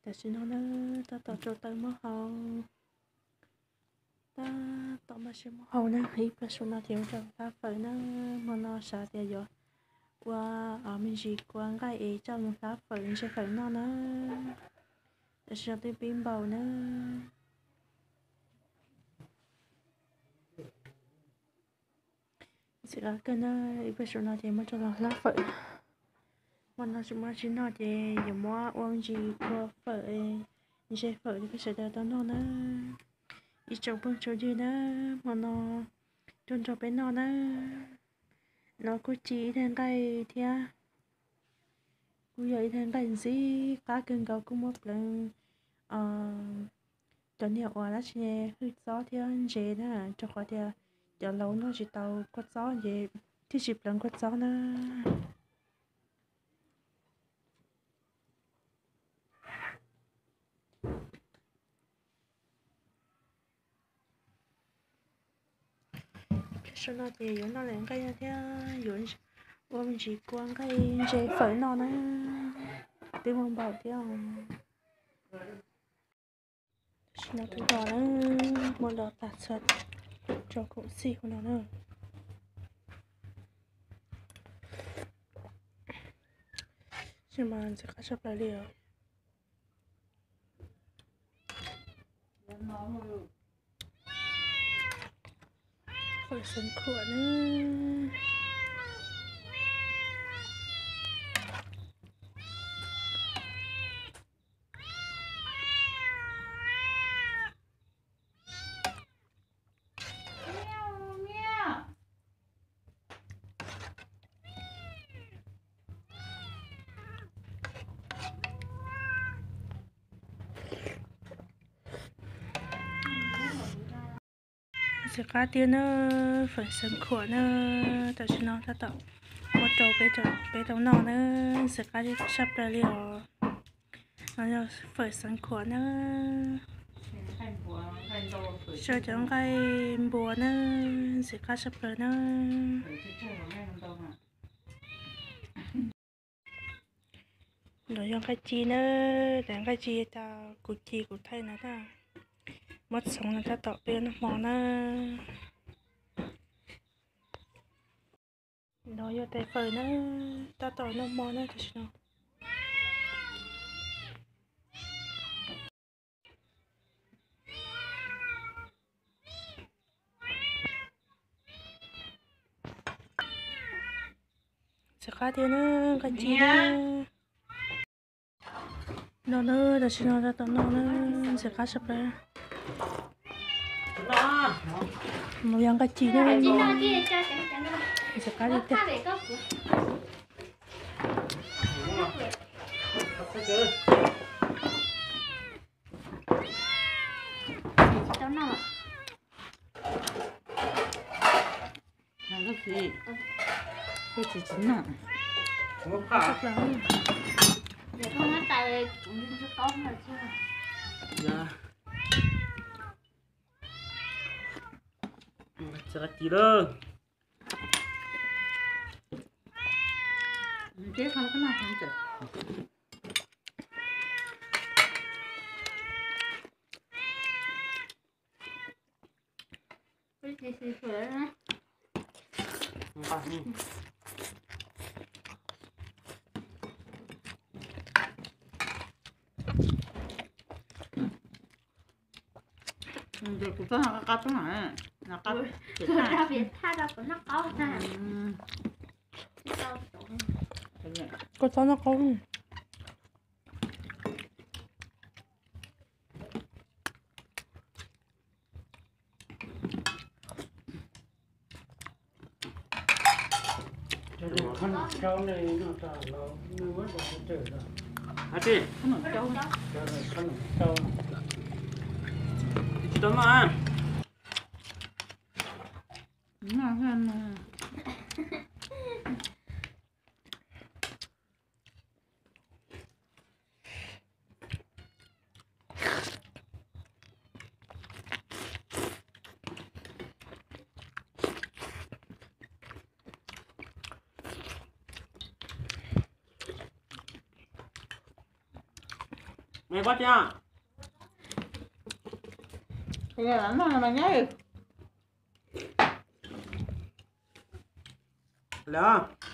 Tam sim no na, tab tom rau taws muab hau, tab tom npaj siab muab hau na. Ib pliag saum no ces ua rau hlab fawm na. Hmo no xav tias yuav ua me ntsis kua nqaij es coj mus hlab fawm ntse fawm noj na. Tam sim no twb pib npaum na. Ntxim qab kawg na, ib pliag saum no ces muab coj los hlab fawm. Hmo no tsis muaj dab tsi noj ces yuav muab ua me ntsis kua fawm, ntse fawm rau peb sawv daws tau noj na. Ib tsoom phooj tsoom ywg na, hmo no tuaj nrog peb noj na. No kuj ci ib daig nqaij thiab, kuj yog ib daig nqaij ntxim qab kawg nkaus, kuj muab pleev cov niag uas dab tsi hwj txob thiab ntse na, rau qhov tias cov laus noj tsis tau kua txob ces thiaj tsis pleev kua txob na. Saum no ces yuav noj lawm nqaij no thiab yuav ua me ntsis kua nqaij ntse fawm noj na. Twb muaj npaum thiab. Tam sim no twb los na, muab do tag txhua tso koom xij hauv no na. Tab sis mas ntxim qab tshaj plaws li os. Fawm xeev khuam na. Ntxim qab tiag na, fawm xeev khuam na. Tam sim no tab tom muab rau peb tau noj na, ntxim qab tshaj plaws li os. No yog fawm xeev khuam na, sau cov nqaij npua na, ntxim qab tshaj plaws na. Nov yog nqaij ci na, tab nqaij ci tas kuv ci kuv thaij no tab, muab txhoov no tab tom peb noj hmo na. Nov yog tais fawm na, tab tom noj hmo na tam sim no. Ntxim qab tiag na, nqaij ci na. No na, tam sim no tab tom noj na, ntxim qab tshaj plaws. Nov yog nqaij ci na, ntxim qab li tiag. Kuv txob no qab qab, kuv txob no qaub. Tsis tau noj. Pob tsi, lawm.